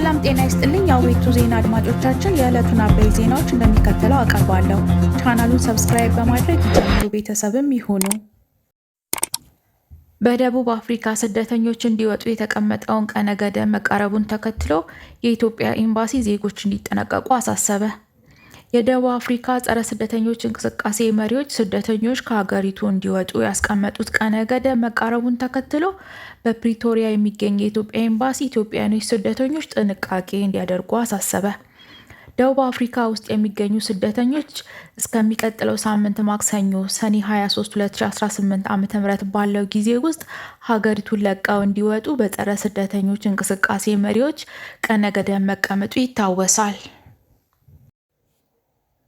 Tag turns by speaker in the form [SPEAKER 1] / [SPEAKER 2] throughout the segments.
[SPEAKER 1] ሰላም ጤና ይስጥልኝ። የአቤቱ ዜና አድማጮቻችን፣ የዕለቱን አበይት ዜናዎች እንደሚከተለው አቀርባለሁ። ቻናሉን subscribe በማድረግ ይጀምሩ፣ ቤተሰብም ይሁኑ። በደቡብ አፍሪካ ስደተኞች እንዲወጡ የተቀመጠውን ቀነ ገደብ መቃረቡን ተከትሎ የኢትዮጵያ ኤምባሲ ዜጎች እንዲጠነቀቁ አሳሰበ። የደቡብ አፍሪካ ጸረ ስደተኞች እንቅስቃሴ መሪዎች ስደተኞች ከሀገሪቱ እንዲወጡ ያስቀመጡት ቀነ ገደብ መቃረቡን ተከትሎ በፕሪቶሪያ የሚገኝ የኢትዮጵያ ኤምባሲ ኢትዮጵያኖች ስደተኞች ጥንቃቄ እንዲያደርጉ አሳሰበ። ደቡብ አፍሪካ ውስጥ የሚገኙ ስደተኞች እስከሚቀጥለው ሳምንት ማክሰኞ ሰኔ 23 2018 ዓ.ም ባለው ጊዜ ውስጥ ሀገሪቱን ለቀው እንዲወጡ በጸረ ስደተኞች እንቅስቃሴ መሪዎች ቀነ ገደብ መቀመጡ ይታወሳል።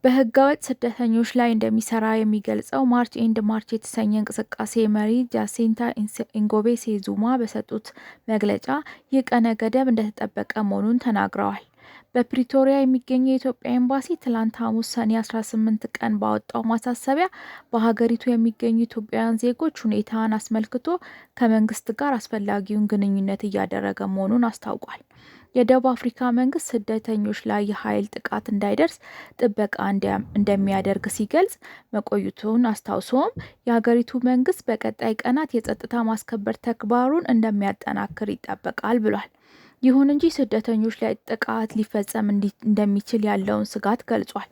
[SPEAKER 1] በህገወጥ ስደተኞች ላይ እንደሚሰራ የሚገልጸው March and March የተሰኘ እንቅስቃሴ መሪ ጃሲንታ ኢንጎቤሴ ዙማ በሰጡት መግለጫ ይህ ቀነ ገደብ እንደተጠበቀ መሆኑን ተናግረዋል። በፕሪቶሪያ የሚገኘው የኢትዮጵያ ኤምባሲ ትላንት ሐሙስ ሰኔ 18 ቀን ባወጣው ማሳሰቢያ በሀገሪቱ የሚገኙ ኢትዮጵያውያን ዜጎች ሁኔታን አስመልክቶ ከመንግስት ጋር አስፈላጊውን ግንኙነት እያደረገ መሆኑን አስታውቋል። የደቡብ አፍሪካ መንግስት ስደተኞች ላይ የኃይል ጥቃት እንዳይደርስ ጥበቃ እንደሚያደርግ ሲገልጽ መቆየቱን አስታውሶም የሀገሪቱ መንግስት በቀጣይ ቀናት የጸጥታ ማስከበር ተግባሩን እንደሚያጠናክር ይጠበቃል ብሏል። ይሁን እንጂ ስደተኞች ላይ ጥቃት ሊፈጸም እንደሚችል ያለውን ስጋት ገልጿል።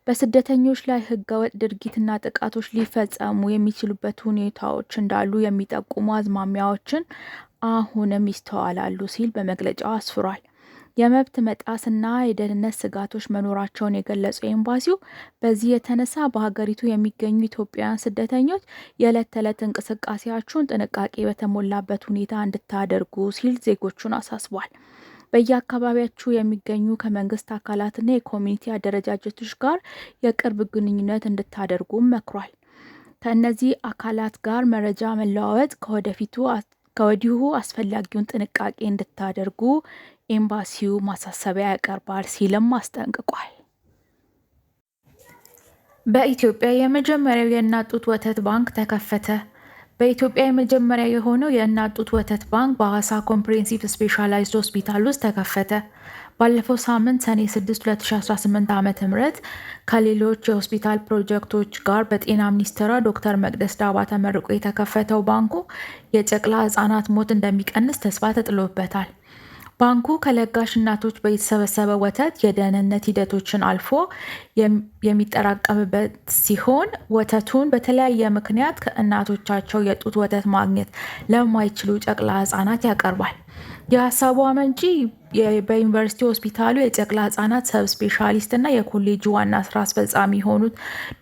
[SPEAKER 1] በስደተኞች ላይ ህገወጥ ድርጊትና ጥቃቶች ሊፈጸሙ የሚችሉበት ሁኔታዎች እንዳሉ የሚጠቁሙ አዝማሚያዎችን አሁንም ይስተዋላሉ ሲል በመግለጫው አስፍሯል። የመብት መጣስና የደህንነት ስጋቶች መኖራቸውን የገለጸው ኤምባሲው በዚህ የተነሳ በሀገሪቱ የሚገኙ ኢትዮጵያውያን ስደተኞች የዕለት ተዕለት እንቅስቃሴያችሁን ጥንቃቄ በተሞላበት ሁኔታ እንድታደርጉ ሲል ዜጎቹን አሳስቧል። በየአካባቢያችሁ የሚገኙ ከመንግስት አካላትና የ community አደረጃጀቶች ጋር የቅርብ ግንኙነት እንድታደርጉም መክሯል። ከእነዚህ አካላት ጋር መረጃ መለዋወጥ ከወደፊቱ ከወዲሁ አስፈላጊውን ጥንቃቄ እንድታደርጉ ኤምባሲው ማሳሰቢያ ያቀርባል ሲልም አስጠንቅቋል። በኢትዮጵያ የመጀመሪያው የእናት ጡት ወተት ባንክ ተከፈተ። በኢትዮጵያ የመጀመሪያ የሆነው የእናት ጡት ወተት ባንክ በሐዋሳ ኮምፕሬሄንሲቭ ስፔሻላይዝድ ሆስፒታል ውስጥ ተከፈተ። ባለፈው ሳምንት ሰኔ 6 2018 ዓ.ም ከሌሎች የሆስፒታል ፕሮጀክቶች ጋር በጤና ሚኒስትሯ ዶክተር መቅደስ ዳባ ተመርቆ የተከፈተው ባንኩ የጨቅላ ሕጻናት ሞት እንደሚቀንስ ተስፋ ተጥሎበታል። ባንኩ ከለጋሽ እናቶች በተሰበሰበ ወተት የደህንነት ሂደቶችን አልፎ የሚጠራቀምበት ሲሆን ወተቱን በተለያየ ምክንያት ከእናቶቻቸው የጡት ወተት ማግኘት ለማይችሉ ጨቅላ ሕጻናት ያቀርባል። የሀሳቡ አመንጪ በዩኒቨርሲቲ ሆስፒታሉ የጨቅላ ሕጻናት sub specialist እና የኮሌጁ ዋና ስራ አስፈጻሚ የሆኑት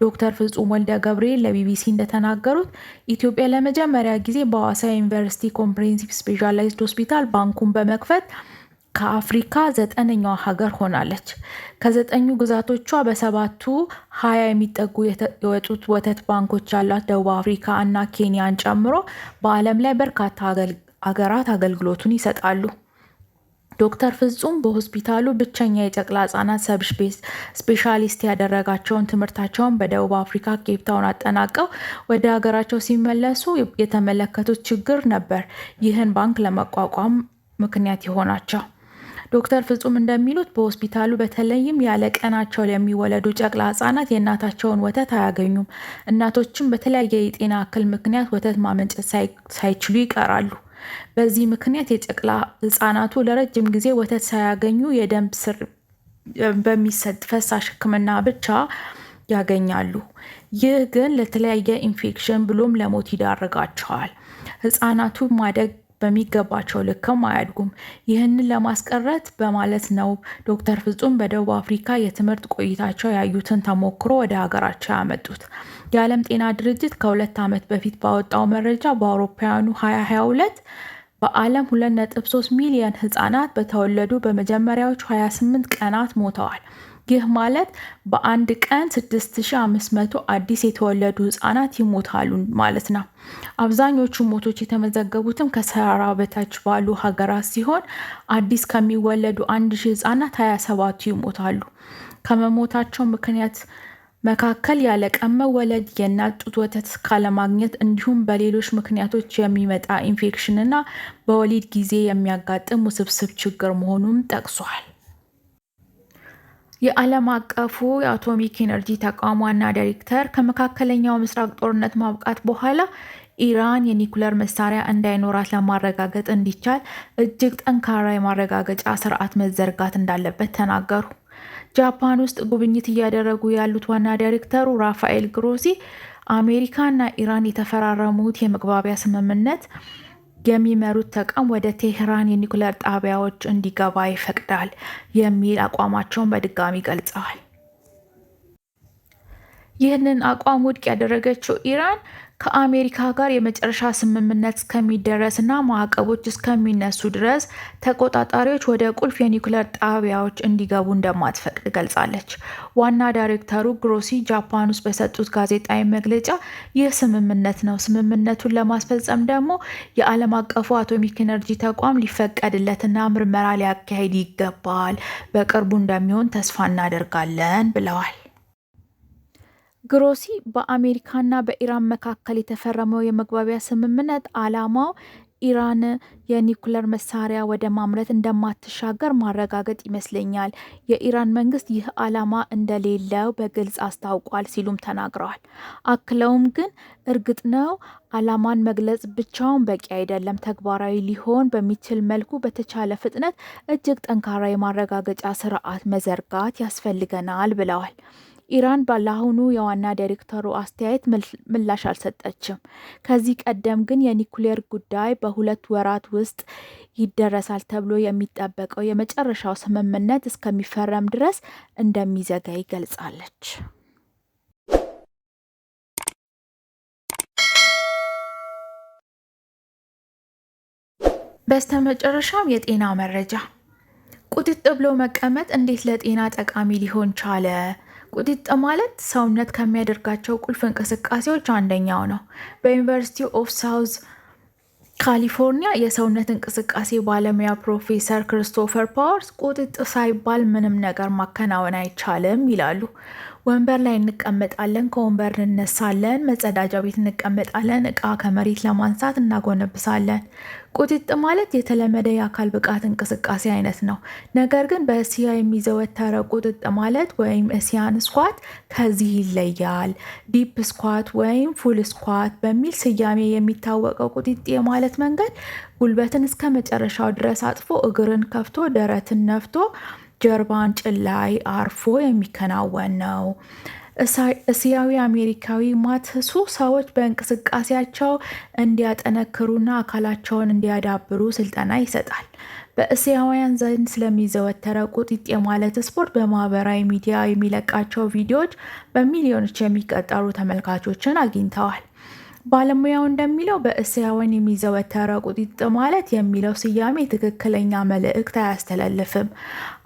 [SPEAKER 1] ዶክተር ፍጹም ወልደ ገብርኤል ለቢቢሲ እንደተናገሩት ኢትዮጵያ ለመጀመሪያ ጊዜ በሐዋሳ ዩኒቨርሲቲ ኮምፕሬሄንሲቭ ስፔሻላይዝድ ሆስፒታል ባንኩን በመክፈት ከአፍሪካ 9ኛዋ ሀገር ሆናለች። ከ9ኙ ግዛቶቿ በሰባቱ 20 የሚጠጉ የጡት ወተት ባንኮች ያሏት ደቡብ አፍሪካ እና ኬንያን ጨምሮ በዓለም ላይ በርካታ ሀገራት አገልግሎቱን ይሰጣሉ። ዶክተር ፍጹም በሆስፒታሉ ብቸኛ የጨቅላ ሕጻናት sub specialist ያደረጋቸውን ትምህርታቸውን በደቡብ አፍሪካ ኬፕታውን አጠናቀው ወደ ሀገራቸው ሲመለሱ የተመለከቱት ችግር ነበር ይህን ባንክ ለመቋቋም ምክንያት የሆናቸው። ዶክተር ፍጹም እንደሚሉት በሆስፒታሉ በተለይም ያለ ቀናቸው ለሚወለዱ ጨቅላ ሕጻናት የእናታቸውን ወተት አያገኙም። እናቶችም በተለያየ የጤና እክል ምክንያት ወተት ማመንጨት ሳይችሉ ይቀራሉ። በዚህ ምክንያት የጨቅላ ሕጻናቱ ለረጅም ጊዜ ወተት ሳያገኙ የደም ስር በሚሰጥ ፈሳሽ ሕክምና ብቻ ያገኛሉ። ይህ ግን ለተለያየ ኢንፌክሽን ብሎም ለሞት ይዳርጋቸዋል። ሕጻናቱ ማደግ በሚገባቸው ልክም አያድጉም። ይህንን ለማስቀረት በማለት ነው ዶክተር ፍጹም በደቡብ አፍሪካ የትምህርት ቆይታቸው ያዩትን ተሞክሮ ወደ ሀገራቸው ያመጡት። የዓለም ጤና ድርጅት ከ2 ዓመት በፊት ባወጣው መረጃ በአውሮፓውያኑ 2022 በዓለም 2.3 ሚሊዮን ህጻናት በተወለዱ በመጀመሪያዎቹ 28 ቀናት ሞተዋል። ይህ ማለት በአንድ ቀን 6500 አዲስ የተወለዱ ህጻናት ይሞታሉ ማለት ነው። አብዛኞቹ ሞቶች የተመዘገቡትም ከሰሃራ በታች ባሉ ሀገራት ሲሆን አዲስ ከሚወለዱ 1000 ህጻናት 27ቱ ይሞታሉ። ከመሞታቸው ምክንያት መካከል ያለ ቀን መወለድ፣ የእናት ጡት ወተት ካለማግኘት እንዲሁም በሌሎች ምክንያቶች የሚመጣ ኢንፌክሽንና በወሊድ ጊዜ የሚያጋጥም ውስብስብ ችግር መሆኑን ጠቅሷል። የዓለም አቀፉ የአቶሚክ ኤነርጂ ተቋም ዋና ዳይሬክተር ከመካከለኛው ምስራቅ ጦርነት ማብቃት በኋላ ኢራን የኒኩለር መሳሪያ እንዳይኖራት ለማረጋገጥ እንዲቻል እጅግ ጠንካራ የማረጋገጫ ስርዓት መዘርጋት እንዳለበት ተናገሩ። ጃፓን ውስጥ ጉብኝት እያደረጉ ያሉት ዋና ዳይሬክተሩ ራፋኤል ግሮሲ አሜሪካና ኢራን የተፈራረሙት የመግባቢያ ስምምነት የሚመሩት ተቋም ወደ ቴህራን የኒኩለር ጣቢያዎች እንዲገባ ይፈቅዳል የሚል አቋማቸውን በድጋሚ ገልጸዋል። ይህንን አቋም ውድቅ ያደረገችው ኢራን ከአሜሪካ ጋር የመጨረሻ ስምምነት እስከሚደረስ እና ማዕቀቦች እስከሚነሱ ድረስ ተቆጣጣሪዎች ወደ ቁልፍ የኒውክሌር ጣቢያዎች እንዲገቡ እንደማትፈቅድ ገልጻለች። ዋና ዳይሬክተሩ ግሮሲ ጃፓን ውስጥ በሰጡት ጋዜጣዊ መግለጫ ይህ ስምምነት ነው፣ ስምምነቱን ለማስፈጸም ደግሞ የዓለም አቀፉ አቶሚክ ኤነርጂ ተቋም ሊፈቀድለትና ምርመራ ሊያካሂድ ይገባል፣ በቅርቡ እንደሚሆን ተስፋ እናደርጋለን ብለዋል። ግሮሲ በአሜሪካና በኢራን መካከል የተፈረመው የመግባቢያ ስምምነት ዓላማው ኢራን የኒኩለር መሳሪያ ወደ ማምረት እንደማትሻገር ማረጋገጥ ይመስለኛል። የኢራን መንግስት ይህ ዓላማ እንደሌለው በግልጽ አስታውቋል ሲሉም ተናግረዋል። አክለውም ግን እርግጥ ነው ዓላማን መግለጽ ብቻውን በቂ አይደለም፣ ተግባራዊ ሊሆን በሚችል መልኩ በተቻለ ፍጥነት እጅግ ጠንካራ የማረጋገጫ ስርዓት መዘርጋት ያስፈልገናል ብለዋል። ኢራን ለአሁኑ የዋና ዳይሬክተሩ አስተያየት ምላሽ አልሰጠችም። ከዚህ ቀደም ግን የኒኩሌር ጉዳይ በ2 ወራት ውስጥ ይደረሳል ተብሎ የሚጠበቀው የመጨረሻው ስምምነት እስከሚፈረም ድረስ እንደሚዘገይ ገልጻለች። በስተመጨረሻም የጤና መረጃ። ቁጢጥ ብሎ መቀመጥ እንዴት ለጤና ጠቃሚ ሊሆን ቻለ? ቁጢጥ ማለት ሰውነት ከሚያደርጋቸው ቁልፍ እንቅስቃሴዎች አንደኛው ነው። በ University of South California የሰውነት እንቅስቃሴ ባለሙያ ፕሮፌሰር ክርስቶፈር ፓወርስ ቁጢጥ ሳይባል ምንም ነገር ማከናወን አይቻልም ይላሉ። ወንበር ላይ እንቀመጣለን፣ ከወንበር እንነሳለን፣ መጸዳጃ ቤት እንቀመጣለን፣ እቃ ከመሬት ለማንሳት እናጎነብሳለን። ቁጢጥ ማለት የተለመደ የአካል ብቃት እንቅስቃሴ አይነት ነው። ነገር ግን በእስያ የሚዘወተረው ቁጢጥ ማለት ወይም Asian squat ከዚህ ይለያል። Deep squat ወይም full squat በሚል ስያሜ የሚታወቀው ቁጢጥ የማለት መንገድ ጉልበትን እስከ መጨረሻው ድረስ አጥፎ፣ እግርን ከፍቶ፣ ደረትን ነፍቶ፣ ጀርባን ጭን ላይ አርፎ የሚከናወን ነው። እስያዊ አሜሪካዊ ማት ሱ ሰዎች በእንቅስቃሴያቸው እንዲያጠነክሩና አካላቸውን እንዲያዳብሩ ስልጠና ይሰጣል። በእስያውያን ዘንድ ስለሚዘወተረው ቁጢጥ የማለት ስፖርት በማህበራዊ ሚዲያ የሚለቃቸው ቪዲዮዎች በሚሊዮኖች የሚቆጠሩ ተመልካቾችን አግኝተዋል። ባለሙያው እንደሚለው በእስያውያን የሚዘወተረው ቁጢጥ ማለት የሚለው ስያሜ ትክክለኛ መልእክት አያስተላልፍም።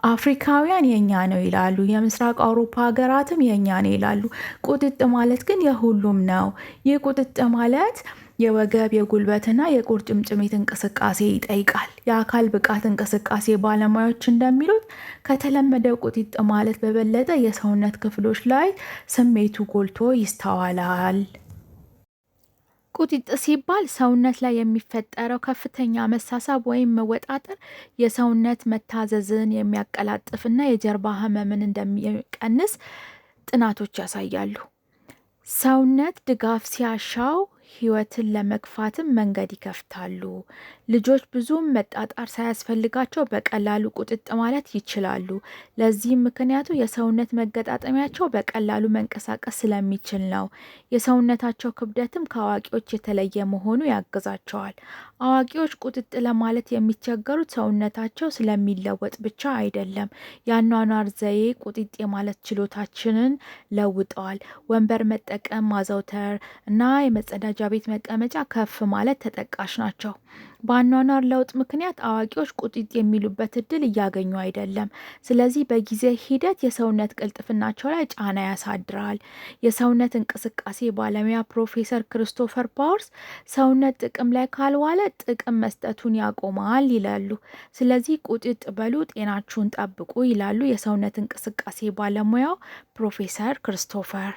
[SPEAKER 1] አፍሪካውያን የኛ ነው ይላሉ፣ የምስራቅ አውሮፓ ሀገራትም የኛ ነው ይላሉ። ቁጢጥ ማለት ግን የሁሉም ነው። ይህ ቁጢጥ ማለት የወገብ፣ የጉልበትና የቁርጭምጭሚት እንቅስቃሴ ይጠይቃል። የአካል ብቃት እንቅስቃሴ ባለሙያዎች እንደሚሉት ከተለመደው ቁጢጥ ማለት በበለጠ የሰውነት ክፍሎች ላይ ስሜቱ ጎልቶ ይስተዋላል። ቁጢጥ ሲባል ሰውነት ላይ የሚፈጠረው ከፍተኛ መሳሳብ ወይም መወጣጠር የሰውነት መታዘዝን የሚያቀላጥፍና የጀርባ ህመምን እንደሚቀንስ ጥናቶች ያሳያሉ። ሰውነት ድጋፍ ሲያሻው ህይወትን ለመግፋትም መንገድ ይከፍታሉ። ልጆች ብዙም መጣጣር ሳያስፈልጋቸው በቀላሉ ቁጢጥ ማለት ይችላሉ። ለዚህም ምክንያቱ የሰውነት መገጣጠሚያቸው በቀላሉ መንቀሳቀስ ስለሚችል ነው። የሰውነታቸው ክብደትም ከአዋቂዎች የተለየ መሆኑ ያግዛቸዋል። አዋቂዎች ቁጢጥ ለማለት የሚቸገሩት ሰውነታቸው ስለሚለወጥ ብቻ አይደለም። የአኗኗር ዘዬ ቁጢጥ የማለት ችሎታችንን ለውጠዋል። ወንበር መጠቀም ማዘውተር እና የመጸዳጃ የማዘጋጃ ቤት መቀመጫ ከፍ ማለት ተጠቃሽ ናቸው። በአኗኗር ለውጥ ምክንያት አዋቂዎች ቁጢጥ የሚሉበት እድል እያገኙ አይደለም። ስለዚህ በጊዜ ሂደት የሰውነት ቅልጥፍናቸው ላይ ጫና ያሳድራል። የሰውነት እንቅስቃሴ ባለሙያ ፕሮፌሰር ክርስቶፈር ፓወርስ ሰውነት ጥቅም ላይ ካልዋለ ጥቅም መስጠቱን ያቆማል ይላሉ። ስለዚህ ቁጢጥ በሉ፣ ጤናችሁን ጠብቁ ይላሉ የሰውነት እንቅስቃሴ ባለሙያው ፕሮፌሰር ክርስቶፈር።